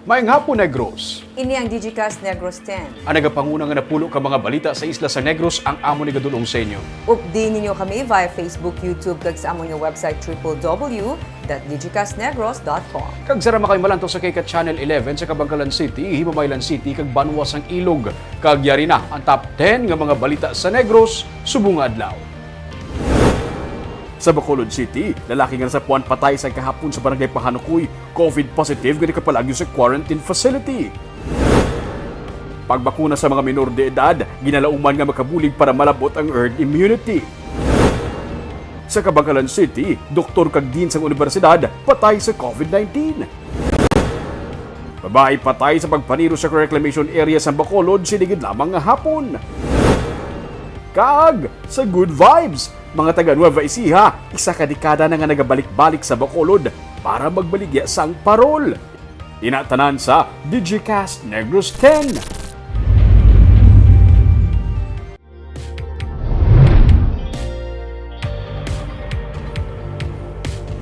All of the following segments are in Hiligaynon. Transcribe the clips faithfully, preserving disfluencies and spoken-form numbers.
Maayong hapon, Negros. Ini ang Digicast Negros ten. Ang nagapanguna nga napulo ka mga balita sa isla sa Negros ang amon igadul-ong sa inyo. Updi ninyo kami via Facebook, YouTube, kag sa amon nga website triple W dot digicastnegros dot com. Kag sara makaimalanto sa kay ka Channel eleven sa Kabankalan City, Himamaylan City, kag Banwa sang Ilog. Kag yari na ang top ten nga mga balita sa Negros subong nga adlaw. Sa Bacolod City, lalaki nga nasapuan patay sa kahapon sa barangay Pahanukoy, COVID positive nga nakapalagyo sa quarantine facility. Pagbakuna sa mga minor de edad, ginalauman nga makabulig para malabot ang herd immunity. Sa Kabankalan City, doktor kag dean sang unibersidad patay sa COVID nineteen. Babayi patay sa pagpaniro sa reclamation area sa Bacolod sining gid lamang nga hapon. Kag sa Good Vibes, mga taga Nueva Ecija, isa ka dekada na nga nagabalik-balik sa Bacolod para magbaligya sang parol. Ina tanan sa Digicast Negros ten.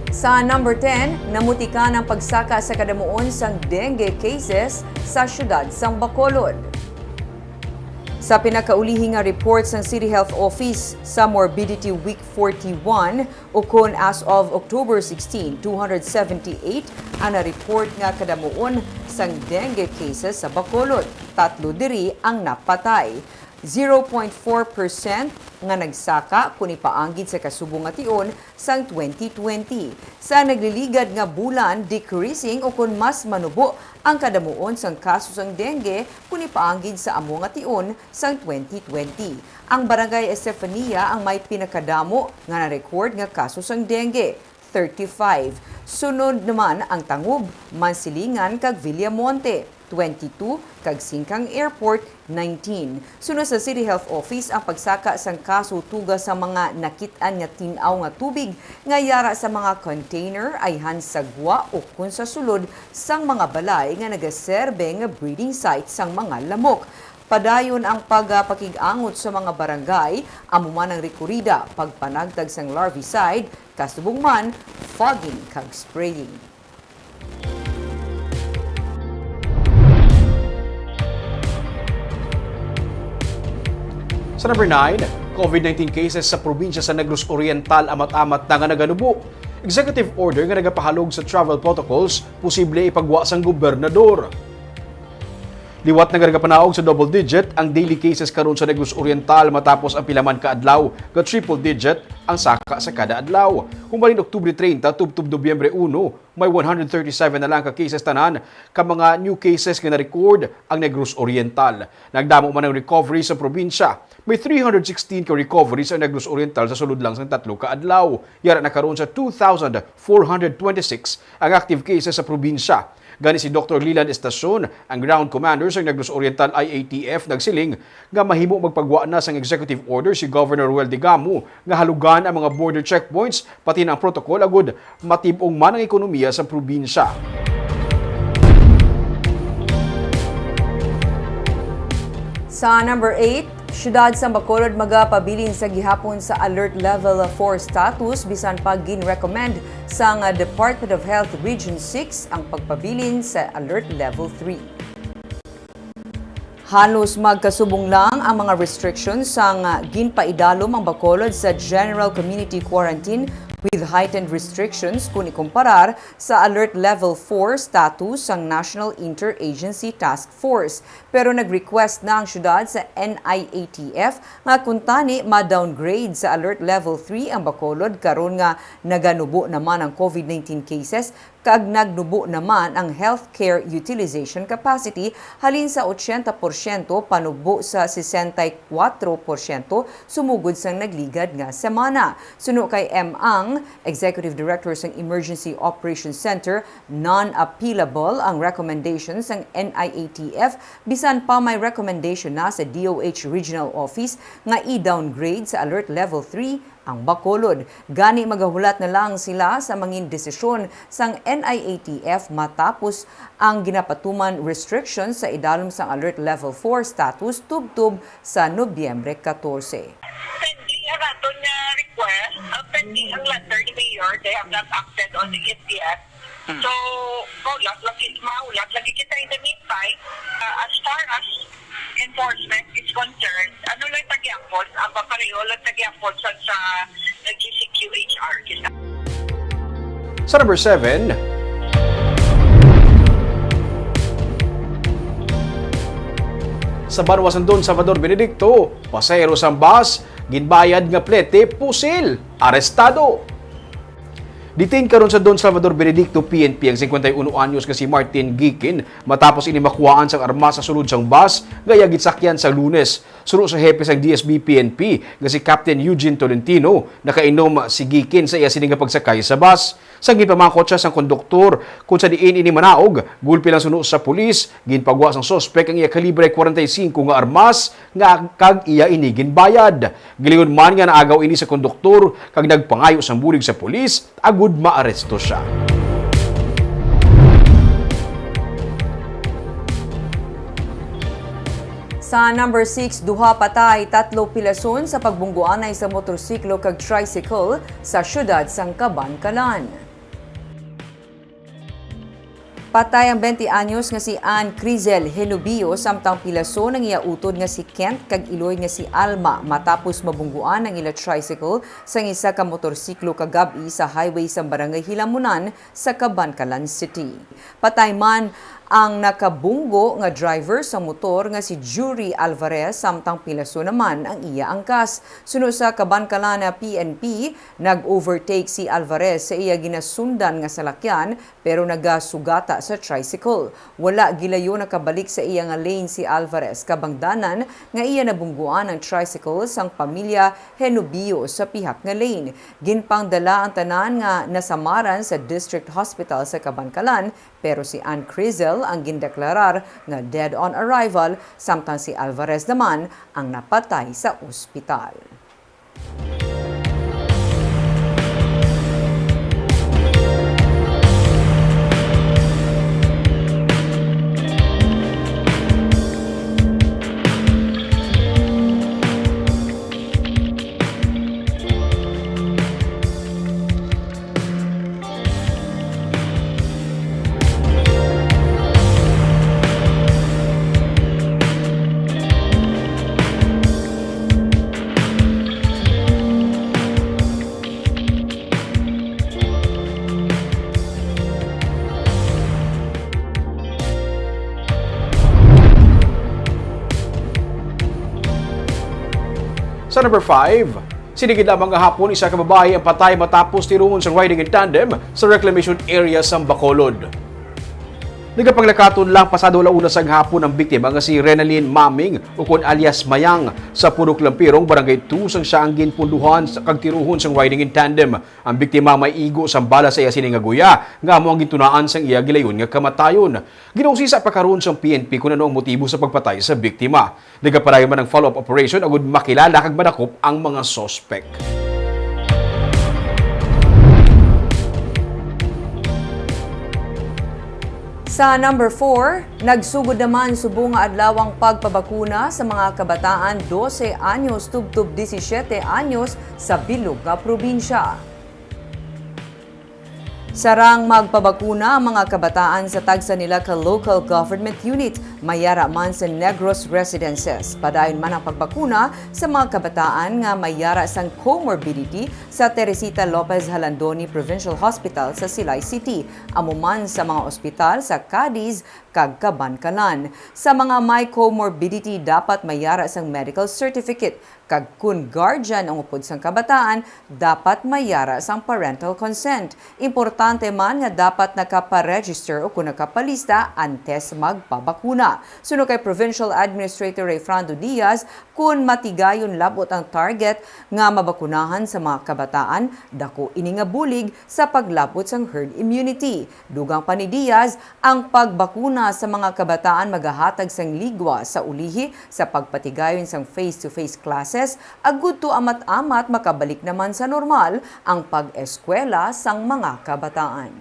Sa number ten, namutikan ang pagsaka sa kadamuon sang dengue cases sa siyudad sang Bacolod. Sa pinakaulihi nga report sang City Health Office, sa Morbidity Week forty-one, ukon as of October sixteen, two hundred seventy-eight ang na-report nga kadamuon sang dengue cases sa Bacolod. Tatlo diri ang napatay. Zero point four percent nga nagsaka kon ipaanggid sa kasubong nga tion sang twenty twenty. Sa nagliligad nga bulan, decreasing ukon mas manubo ang kadamuon sang kaso sang dengue kon ipaanggid sa amo nga tion sang twenty twenty. Ang Barangay Estefania ang may pinakadamo nga na-record nga kaso sang dengue, thirty-five. Sunod naman ang Tangub, Mansilingan, kag Villamonte, twenty-two, kag Singcang Airport, nineteen. Suno sa City Health Office ang pagsaka sang kaso tuga sa mga nakit-an nga tin-aw nga tubig nga yara sa mga container, ayhan sa gwa ukon sa sulod sang mga balay nga nagaserbe nga breeding site sang mga lamok. Padayon ang pagapakig-angot sa mga barangay, amo man ang rekurida, pagpanagtag sang larvicide, kasubong man, fogging kag spraying. Sa number nine, COVID nineteen cases sa probinsya sa Negros Oriental amat-amat na nga naganubo. Executive order nga nagapahalog sa travel protocols posible ipagwa sang gobernador. Liwat na nga nagapanaog sa double digit ang daily cases karon sa Negros Oriental matapos ang pila man ka adlaw nga triple digit ang saka sa kada adlaw. Humalin Oktubre treinta tubtob Nobyembre uno, may one hundred thirty-seven na lang ka cases tanan ka mga new cases nga na-record ang Negros Oriental. Nagdamo man ang recovery sa probinsya. May three hundred sixteen ka recoveries ang Negros Oriental sa sulod lang sang tatlo ka adlaw. Yara na karon sa two thousand four hundred twenty-six ang active cases sa probinsya. Gani si Doktor Leland Estacion, ang ground commander sa Negros Oriental I A T F, nagsiling nga mahimo magpagwa na sang executive order si Governor Roel Digamo nga halugan ang mga border checkpoints pati na ang protocol agud matib-ong man ang ekonomiya sa probinsya. Sa number eight, siyudad sang Bacolod magapabilin sa gihapon sa Alert Level four status bisan pa gin-recommend sang Department of Health Region six ang pagpabilin sa Alert Level three. Halos magkasubong lang ang mga restrictions sang ginpaidalom ang Bacolod sa General Community Quarantine with heightened restrictions kon ikumparar sa Alert Level four status sang National Interagency Task Force. Pero nag-request na ang siyudad sa N I A T F nga kuntani ma-downgrade sa Alert Level three ang Bacolod karon nga naganubo naman ang COVID nineteen cases kag nagnubo naman ang healthcare utilization capacity halin sa ochenta porsyento panubo sa sesenta y kuwatro porsyento sumugod sang nagligad nga semana. Suno kay M. Ang, Executive Director sang Emergency Operations Center, non-appealable ang recommendation sang N I A T F bisan pa may recommendation na sa D O H Regional Office nga i-downgrade sa Alert Level three ang Bacolod. Gani magahulat na lang sila sa mangin desisyon sang N I A T F matapos ang ginapatuman restrictions sa idalom sang Alert Level four status tubtob sa Nobyembre katorse. Pending ang aton nga request, uh, pending ang letter ni Mayor, they have not acted on the E F T S. So, maulat lagi, maulat lagi kita in the meantime. Uh, as far as enforcement is concerned, ano lang tagiampon, ang papareho lang tagiampon sa, sa nag-G C Q H R kita. Sa number seven, sa banwa sang Don Salvador Benedicto, pasahero sang bus, ginbayad nga plete, pusil, arestado. Detain karon sa Don Salvador Benedicto P N P ang singkwenta y uno anyos nga si Martin Gikin matapos ini makuhaan sang armas sa sulod sang bus nga iya gisakyan sa Lunes. Suno sa hepe sang D S B P N P nga si Captain Eugene Tolentino, nakainom si Gikin sa iya sini nga pagsakay sa bus. Sang ginpamangkot siya sang konduktor kung sa diin ini manaog, gulpi lang suno sa pulis, ginpagwa sang suspek ang iya kalibre forty-five nga armas nga kag iya ini ginbayad. Gilingon man nga naagaw ini sa konduktor kag nagpangayo sang bulig sa pulis agud maaresto siya. Sa number six, duha patay, tatlo pilason sa pagbungguanay sa motorsiklo kag tricycle sa siyudad sang Kabankalan. Patay ang twenty anyos nga si Ann Crizel Henubio samtang pilason ang iya utod nga si Kent kag iloy nga si Alma matapos mabungguan ang ila tricycle sang isa ka motorsiklo kagab-i sa highway sa Barangay Hilamunan sa Kabankalan City. Patay man ang nakabunggo nga driver sa motor nga si Jury Alvarez samtang pilason naman ang iya angkas. Suno sa Kabankalan P N P, nag-overtake si Alvarez sa iya ginasundan nga salakyan pero nagasugata sa tricycle. Wala gilayon nakabalik sa iya nga lane si Alvarez, kabangdanan nga iya nabungguan ang tricycle sang pamilya Henubio sa pihak nga lane. Ginpangdala ang tanan nga nasamaran sa District Hospital sa Kabankalan, pero si Ann Crizel ang gindeklarar nga dead on arrival, samtang si Alvarez naman ang napatay sa ospital. Sa number five, sini gid lamang nga hapon, isa ka babayi ang patay matapos tiruhon sang riding in tandem sa reclamation area sa Bacolod. Nagapanglakaton lang pasado ala una sang hapon ang biktima nga si Renalyn Maming, ukon alias Mayang, sa Purok Lampirong, Barangay two, sang siya ang ginpunduhan sa kag tiruhon sang riding in tandem. Ang biktima may igo sang bala sa iya sini nga guya, nga amo ang gintunaan sang iya gilayon nga kamatayon. Ginausisa pa karon sang P N P kon ano ang motibo sa pagpatay sa biktima. Nagapadayon man ang follow-up operation agud makilala kag madakop ang mga suspek. Sa number four, nagsugod naman subong nga adlaw ang pagpabakuna sa mga kabataan dose anyos tubtob disisiete anyos sa bilog nga probinsya. Sarang magpabakuna ang mga kabataan sa tagsa nila ka local government unit, may yara man sa Negros residences. Padayon man ang pagbakuna sa mga kabataan nga may yara sang comorbidity sa Teresita Lopez Jalandoni Provincial Hospital sa Silay City, amo man sa mga ospital sa Cadiz kag Kabankalan. Sa mga may comorbidity, dapat may yara sang medical certificate. Kag kon guardian ang upod sang kabataan, dapat may yara sang parental consent. Importante man nga dapat nakaparegister o kon nakapalista antes magpabakuna. Suno kay Provincial Administrator Rayfrando Diaz, kon matigayon labot ang target nga mabakunahan sa mga kabataan, dako ini nga bulig sa paglabot sang herd immunity. Dugang pa ni Diaz, ang pagbakuna sa mga kabataan magahatag sang ligwa sa ulihi sa pagpatigayon sang face-to-face classes, agud to amat-amat makabalik naman sa normal ang pag-eskwela sang mga kabataan.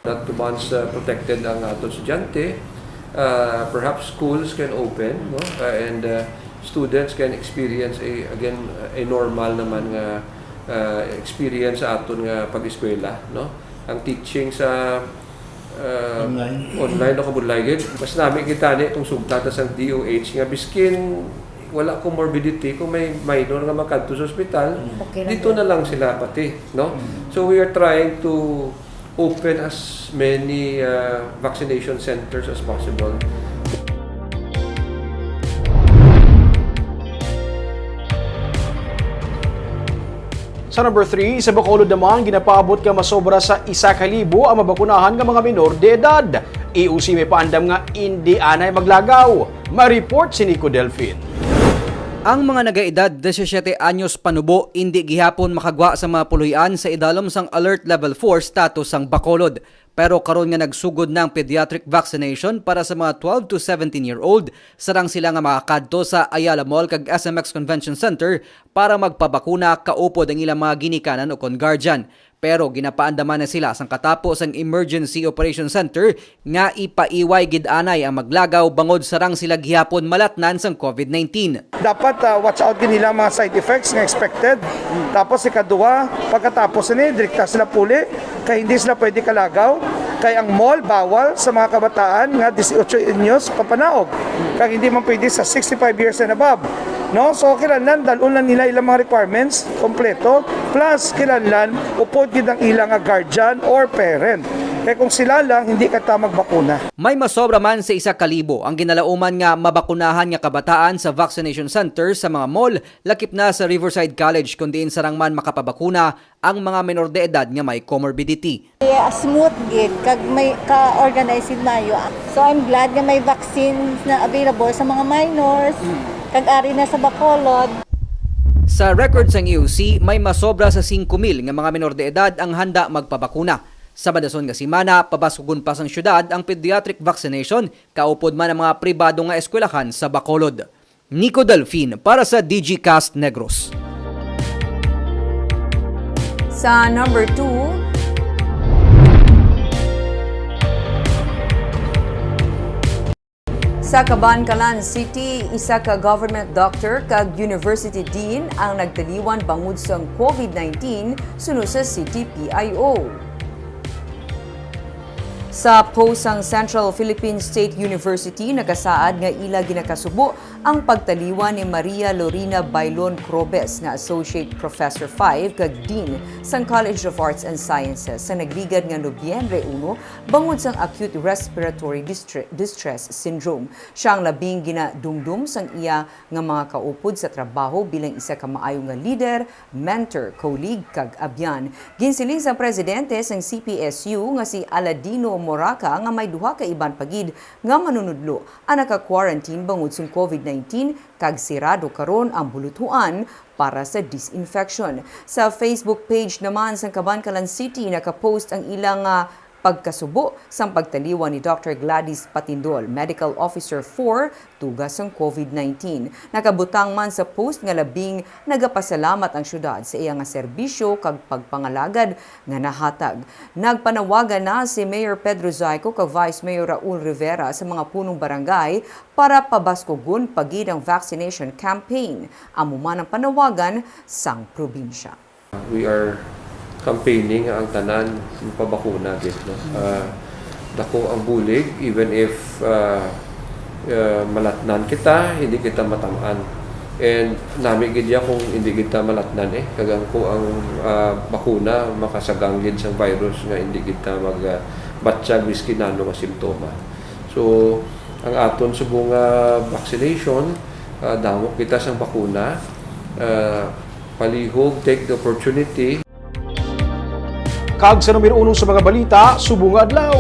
That once uh, protected ang aton estudyante, uh, perhaps schools can open, no? Uh, and uh, students can experience a, again, a normal naman nga uh, experience sa aton nga pag-eskwela, no? Ang teaching sa uh, online, online o kabudlay gid. Mas nami kita ni kung sugta ta sang D O H nga biskin wala comorbidity, kung may minor nga makadto sa ospital, okay lang dito na lang sila pati, no? Mm. So we are trying to open as many uh, vaccination centers as possible. Sa number three, sa Bacolod naman, ginapaabot nga masobra sa isa ka libo ang mabakunahan nga mga minor de edad. E O C may paandam nga indi anay maglagaw. May report si Nico Delfin. Ang mga nagaedad disisiete anyos panubo indi gihapon makagwa sa mga puloy-an sa idalom sang Alert Level four status sang Bacolod. Pero karon nga nagsugod na ang pediatric vaccination para sa mga twelve to seventeen year old, sarang sila nga makakadto sa Ayala Mall kag S M X Convention Center para magpabakuna kaupod ang ilang mga ginikanan ukon guardian. Pero ginapaandaman na sila sang katapo sang Emergency Operation Center nga ipaiway gid anay ang maglagaw bangod sarang sila gihapon malatnan sang COVID nineteen. Dapat, ah, watch out gid nila ang mga side effects nga expected. Tapos ikaduha, pagkatapos ini, direkta sila puli, kay hindi sila pwede kalagaw, kay ang mall bawal sa mga kabataan nga dieciocho anyos papanaog, kag hindi man pwede sa sixty-five years and above. No? So, kinahanglan, dal-on lang nila ilang mga requirements kompleto, plus kinahanglan upod gid ang ilang nga guardian or parent. Kay kung sila lang, hindi kata magbakuna. May masobra man sa isa ka libo ang ginalauman nga mabakunahan nga kabataan sa vaccination center sa mga mall, lakip na sa Riverside College, kun diin sarang man makapabakuna ang mga menor de edad nga may comorbidity. Yeah, smooth gid, kag may ka-organize gid maayo. So, I'm glad nga may vaccine na available sa mga minors, kag ari na sa Bacolod. Sa record sang E O C, may masobra sa singko mil nga mga menor de edad ang handa magpabakuna. Sa madason nga semana, pabaskugon pa sang syudad ang pediatric vaccination, kaupod man ang mga pribado nga eskwelahan sa Bacolod. Nico Delfin para sa D G Cast Negros. Sa number two, sa Kabankalan City, isa ka government doctor kag university dean ang nagtaliwan bangod sang COVID nineteen, suno sa City P I O. Sa post sang Central Philippine State University, nakasaad nga ila ginakasubo ang pagtaliwan ni Maria Lorena Bailon Crobes nga Associate Professor five kag Dean sang College of Arts and Sciences sa nagligad nga Nobyembre uno bangod sang acute respiratory distre-, distress syndrome. Siya ang labing ginadumdom sang iya nga mga kaupod sa trabaho bilang isa ka maayo nga leader, mentor, colleague, kag abyan. Ginsiling sang presidente sang C P S U nga si Aladino Moraca nga may duha ka iban pa gid nga manunudlo ang naka-quarantine bangod sang COVID nineteen kag sirado karon ang bulutuan para sa disinfection. Sa Facebook page naman sang Kabankalan City, nakapost ang ilang, ah, pagkasubo sang pagtaliwan ni Doctor Gladys Patindol, Medical Officer four, tuga sang COVID nineteen. Nakabutang man sa post nga labing nagapasalamat ang syudad sa iya nga serbisyo kag pagpangalagad nga nahatag. Nagpanawagan na si Mayor Pedro Zayco kag Vice Mayor Raul Rivera sa mga punong barangay para pabaskugon pa gid ang vaccination campaign. Amo man ang panawagan sang probinsya. We are campaigning nga ang tanan mapabakuna gid, no? Ah, dako ang bulig, even if, ah, ah, malatnan kita, hindi kita matam-an. And nami gid ya kung hindi kita malatnan, eh. Kag ang, kung ang, ah, bakuna makasagang gid sang virus nga hindi kita mag, ah, batyag miski nano nga simptoma. So, ang aton subong nga vaccination, ah, damo kita sang bakuna. Ah, palihog, take the opportunity. Kag sa numero uno sa mga balita, subong nga adlaw.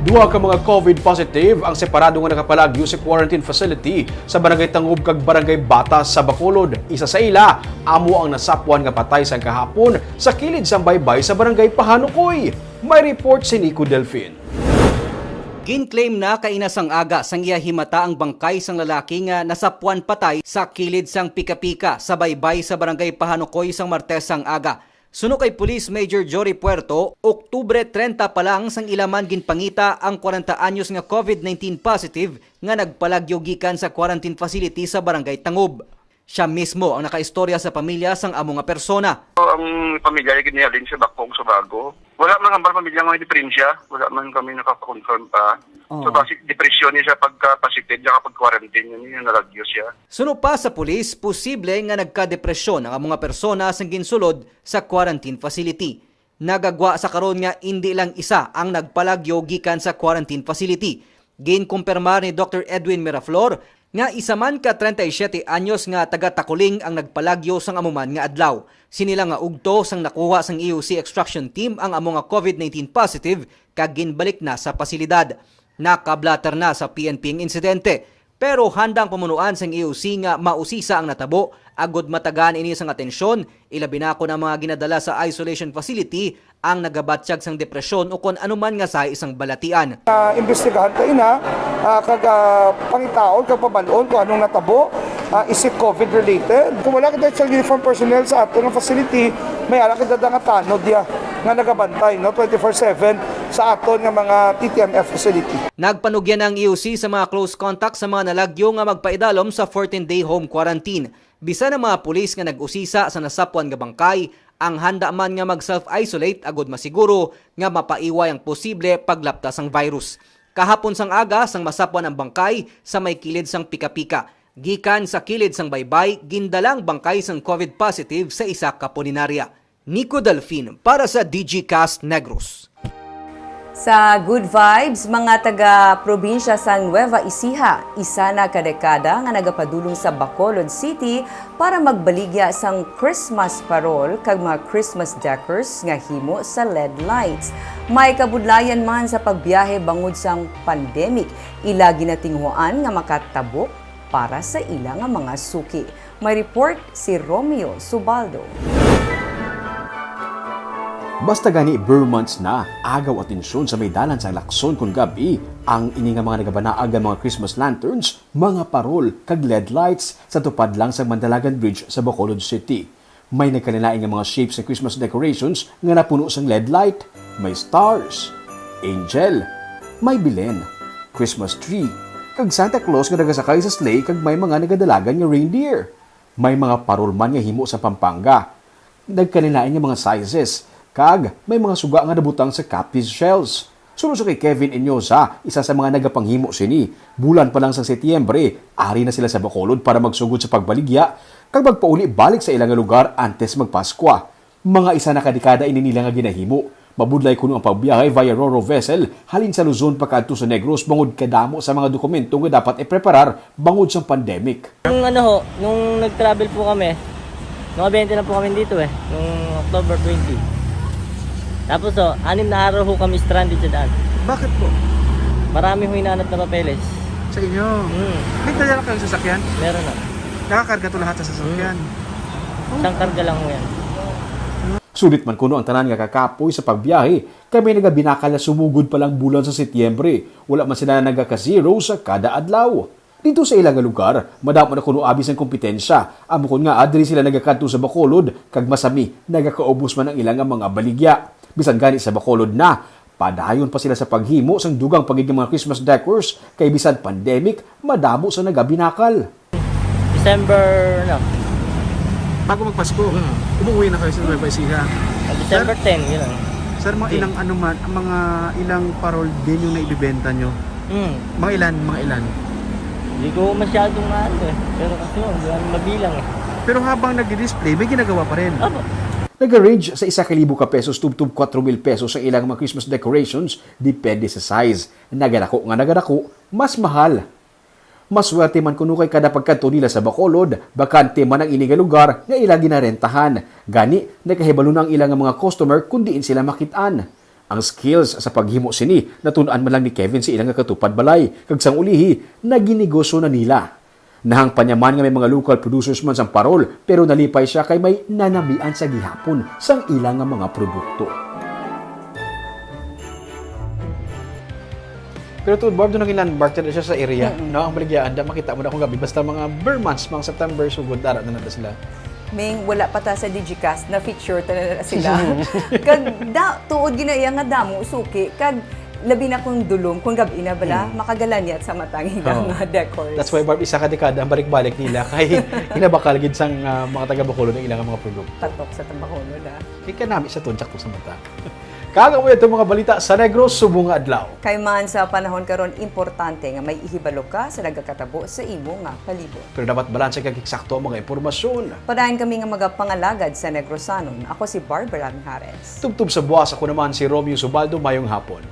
Duha ka mga COVID positive ang separado nga nakapalagyo sa quarantine facility sa Barangay Tangub kag Barangay Bata sa Bacolod. Isa sa ila amo ang nasapuan nga patay sang kahapon sa kilid sang baybay sa Barangay Pahanukoy. May report si Nico Delfin. Gin-claim na kaina sang aga sang iya himata ang bangkay sang lalaki nga nasapuan patay sa kilid sang pika-pika sa baybay sa Barangay Pahanukoy sang Martes sang aga. Suno kay Police Major Jory Puerto, Oktubre treinta pa lang sang ila man ginpangita ang kwarenta anyos nga COVID nineteen positive nga nagpalagyo gikan sa quarantine facility sa Barangay Tangub. Siya mismo ang nakaistorya sa pamilya sang amo nga persona. So, ang pamilya ay ginihalin sa Bacong, Subago. Wala man hambal pamilya nga may diferensya. Wala man kami nakakonfirm pa. So, Oo. basi depresyon niya sa pagka-positive, niya kapag-quarantine, yun yung nalagyo siya. Suno pa sa pulis, posible nga nagkadepresyon ang amo nga persona sang ginsulod sa quarantine facility. Nagagwa sa karon nga indi lang isa ang nagpalagyo gikan sa quarantine facility. Ginkumpirmar ni Doctor Edwin Miraflor nga isa man ka treinta y siete anyos nga taga Taculing ang nagpalagyo sang amo man nga adlaw. Sini lang nga ugto sang nakuha sang E O C extraction team ang amo nga COVID nineteen positive kag ginbalik na sa pasilidad. Nakablatter na sa P N P ang insidente, pero handa ang pamunuan sang E O C nga mausisa ang natabo agod matagaan ini sang atensyon, ilabi na kon ang mga ginadala sa isolation facility ang nagabatyag sang depresyon o kon anuman nga sahi sang balatian. Ah, imbestigahan ta ina, ah, kag ah, pangitaon kag pabal-on kung anong natabo, ah, is it COVID related? Kung wala kita sa uniform personnel sa aton nga facility, may ara kita nga tanod ya nga nagabantay, no, twenty-four seven sa aton nga mga T T M F facility. Nagpanugyan ang E O C sa mga close contact sa mga nalagyo nga magpaidalom sa fourteen-day home quarantine. Bisan ang mga pulis nga nag-usisa sa nasapwan nga bangkay, ang handa man nga mag-self-isolate agud masiguro nga mapaiway ang posible paglapta sang virus. Kahapon sang aga, sang masapwan ang bangkay sa may kilid sang Pika-Pika. Gikan sa kilid sang baybay, gindala ang bangkay sang COVID positive sa isa ka punerarya. Nico Delfin para sa Digicast Negros. Sa Good Vibes, mga taga-probinsya sang Nueva Ecija, isa na ka dekada nga nagapadulong sa Bacolod City para magbaligya sang Christmas parol kag mga Christmas decors nga himo sa L E D lights. May kabudlayan man sa pagbiyahe bangod sang pandemic, ila ginatinguhaan nga makatabok para sa ila nga mga suki. May report si Romeo Subaldo. Basta gani ber months na, agaw atensyon sa may dalan sa Lacson kon gab-i ang ini nga mga nagabanaag nga mga Christmas lanterns, mga parol, kag L E D lights sa tupad lang sa Mandalagan Bridge sa Bacolod City. May nagkalain-lain nga mga shapes sa Christmas decorations nga napuno sang L E D light. May stars, angel, may Belen, Christmas tree, kag Santa Claus nga nagasakay sa sleigh kag may mga nagadalagan nga reindeer. May mga parol man nga himo sa Pampanga. Nagkalain-lain nga mga sizes, kag may mga suga nga nabutang sa Capiz shells. Suno sa kay Kevin Inyoza, isa sa mga nagapanghimo sini, bulan pa lang sa Setyembre, ari na sila sa Bacolod para magsugod sa pagbaligya kag magpauli balik sa ila nga lugar antes magpaskwa. Mga isa na ka dekada ini nila nga ginahimo. Mabudlay kuno ang pagbiyahe via ro-ro vessel halin sa Luzon pakadto sa Negros bangod kadamo sa mga dokumento nga dapat ipreparar bangod sang pandemic. Nung ano ho, nung nag-travel po kami, mga bente na po kami dito eh, nung October twenty. Tapos ho, anim na araw ho kami stranded sa daan. Bakit po? Marami ho hinahanap na papeles. Sa inyo? Hmm. May dala kayong sasakyan? Meron na. Nakakarga to lahat sa sasakyan? Hmm. Isang karga lang ho yan. Sulit man kuno ang tanan nga kakapoy sa pagbiyahe, kay may nagabinakal na sumugod pa lang bulan sa Setyembre, wala man sila nagaka-zero sa kada adlaw. Dito sa ila nga lugar, madamo na kuno abi sang kompetensya. Amo kon ngaa diri sila nagakadto sa Bacolod, kag masami nagakaubos man ang ila nga mga baligya. Bisan gani sa Bacolod na, padayon pa sila sa paghimo sang dugang pa gid nga mga Christmas decors, kay bisan pandemic, madamo sa nagabinakal. December, ano? Bago magpasko, Hmm. umuwi na kayo sa Nueva Ecija. Ah, December Sir, ten, yun lang. Sir, mga Okay. ilang ano man, mga ilang parol din yung naibibenta nyo? Hmm. Mga ilan, mga ilan? Hindi ko masyadong maano eh. Pero kasi yun, hindi namin mabilang eh. Pero habang nagdi-display, may ginagawa pa rin? Opo. Nag-range sa isa ka libo ka pesos tubtob kwatro mil pesos ang ilang mga Christmas decorations, depende sa size. Nagadako nga nagadako, mas mahal. Maswerte man kuno kay kada pagkadto nila sa Bacolod, bakante man ang ini nga lugar nga ila ginarentahan. Gani, nakahibalo na ang ila nga mga customer kon diin sila makit-an. Ang skills sa paghimo sini natun-an man lang ni Kevin sa ila nga katupad balay, kag sang ulihi, naginegosyo na nila. Nahangpan niya man nga may mga local producers man sang parol, pero nalipay siya kay may nanamian sa gihapon sang ila nga mga produkto. Pero tuod, Barb, doon naging landmark na siya sa area, Mm-mm. no? Ang baligya, anda, makita mo na kung gabi. Basta mga ber months, mga September, sugod, dara na nanda sila. Ming, wala pa ta sa Digicast, na-feature ta na sila. Kag da, tuod ginaya nga damo, suki. Kag Labi na kung dulom, kung gab-i na bala, Hmm. makagala niya sa matang higa Oo. nga decors. That's why, Barb, isa ka dekada ang balik-balik nila kay ginabakal gid sang, ah, mga taga Bacolod ang ilang mga produkto. Patok sa Bacolod, ah. Kay kanami sa tunchak ko sa mata. Kag amo ito mga balita sa Negros subong nga adlaw. Kay man sa panahon karon, importante nga may ihibalo ka sa nagakatabo sa imo nga palibot. Pero dapat balanse kag eksakto ang mga impormasyon. Padayon kami nga magapangalagad sa Negrosanon. Ako si Barbara Mijares. Tubtob sa buwas, ako naman si Romeo Subaldo. Mayong hapon.